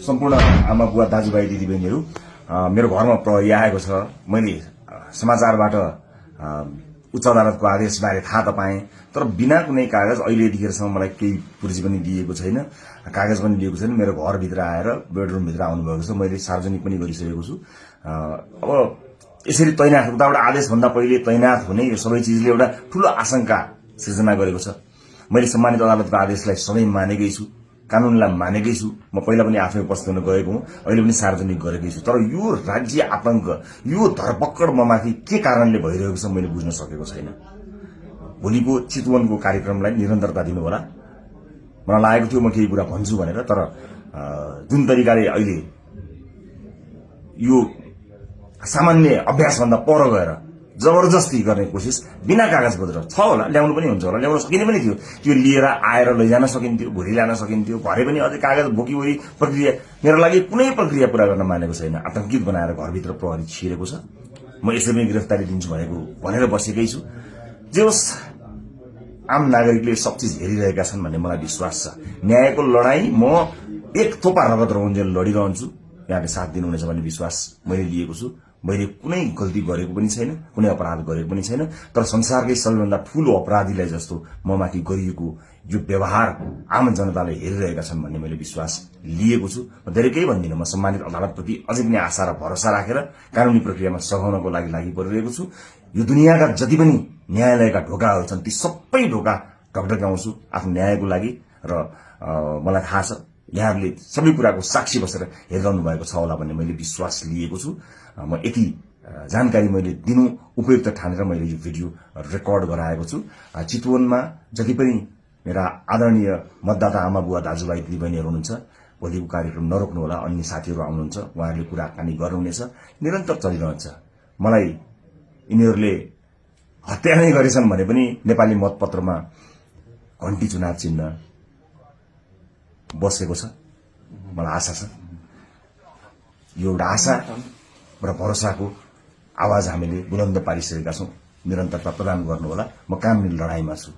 सम्पूर्ण आमा बुवा दाजुभाइ दिदीबहिनीहरू मेरो घरमा प्रहरी आएको छ। मैले समाचारबाट उच्च अदालतको आदेशबारे थाहा त पाएँ, तर बिना कुनै कागज अहिले यतिखेरसम्म मलाई केही पुर्जी पनि दिएको छैन, कागज पनि दिएको छैन। मेरो घरभित्र आएर बेडरुमभित्र आउनुभएको छ, मैले सार्वजनिक पनि गरिसकेको छु। अब यसरी तैनाथ उताबाट आदेशभन्दा पहिले तैनाथ हुने यो सबै चिजले एउटा ठूलो आशंका सृजना गरेको छ। मैले सम्मानित अदालतको आदेशलाई सधैँ मानेकै छु, कानूनलाई मानेकै छु। म पहिला पनि आफै उपस्थित हुन गएको हुँ, अहिले पनि सार्वजनिक गरेकै छु। तर यो राज्य आतंक, यो धरपकड ममाथि के कारणले भइरहेको छ मैले बुझ्न सकेको छैन। भोलिको चितवनको कार्यक्रमलाई निरन्तरता दिनुहोला। मलाई लागेको थियो म केही कुरा भन्छु भनेर, तर जुन तरिकाले अहिले यो सामान्य अभ्यासभन्दा पर गएर जबरजस्ती गर्ने कोसिस बिना कागजपत्र छ होला, ल्याउनु पनि हुन्छ होला, ल्याउन सकिने पनि थियो। त्यो लिएर आएर लैजान सकिन्थ्यो, भोलि ल्यान सकिन्थ्यो। घरै पनि अझै कागज बोकीवरी प्रक्रिया मेरो लागि कुनै प्रक्रिया पूरा गर्न मानेको छैन। आतंकित बनाएर घरभित्र प्रहरी छिरेको छ। म यसरी नै गिरफ्तारी दिन्छु भनेर बसेकै छु। जे होस्, आम नागरिकले सब चिज हेरिरहेका छन् भन्ने मलाई विश्वास छ। न्यायको लडाई म एक थोपा रगत रहुन्जेल लडिरहन्छु। यहाँले साथ दिनुहुनेछ भन्ने विश्वास मैले लिएको छु। मैले कुनै गल्ती गरेको पनि छैन, कुनै अपराध गरेको पनि छैन, तर संसारकै सबैभन्दा ठूलो अपराधीलाई जस्तो ममाथि गरिएको यो व्यवहार आम जनताले हेरिरहेका छन् भन्ने मैले विश्वास लिएको छु। म धेरै केही भन्दिनँ। म सम्मानित अदालतप्रति अझै पनि आशा र भरोसा राखेर कानूनी प्रक्रियामा सघाउनको लागि परिरहेको छु। यो दुनियाँका जति पनि न्यायालयका ढोकाहरू छन् ती सबै ढोका ढकढक्याउँछु आफ्नो न्यायको लागि। र मलाई थाहा छ यहाँहरूले सबै कुराको साक्षी बसेर हेरिरहनु भएको छ होला भन्ने मैले विश्वास लिएको छु। म यति जानकारी मैले दिनु उपयुक्त ठानेर मैले यो भिडियो रेकर्ड गराएको छु। चितवनमा जति पनि मेरा आदरणीय मतदाता आमा बुवा दाजुभाइ दिदीबहिनीहरू हुनुहुन्छ, भोलिको कार्यक्रम नरोक्नुहोला। अन्य साथीहरू आउनुहुन्छ, उहाँहरूले कुराकानी गर्नुहुनेछ, निरन्तर चलिरहन्छ। मलाई यिनीहरूले हत्या नै गरेछन् भने पनि नेपाली मतपत्रमा घण्टी चुनाव चिन्ह बसेको छ। मलाई आशा छ, यो एउटा आशा र भरोसाको आवाज हामीले बुलन्द पारिसकेका छौं। निरन्तरता प्रदान गर्नुहोला। म कानुनी लडाईँमा छु।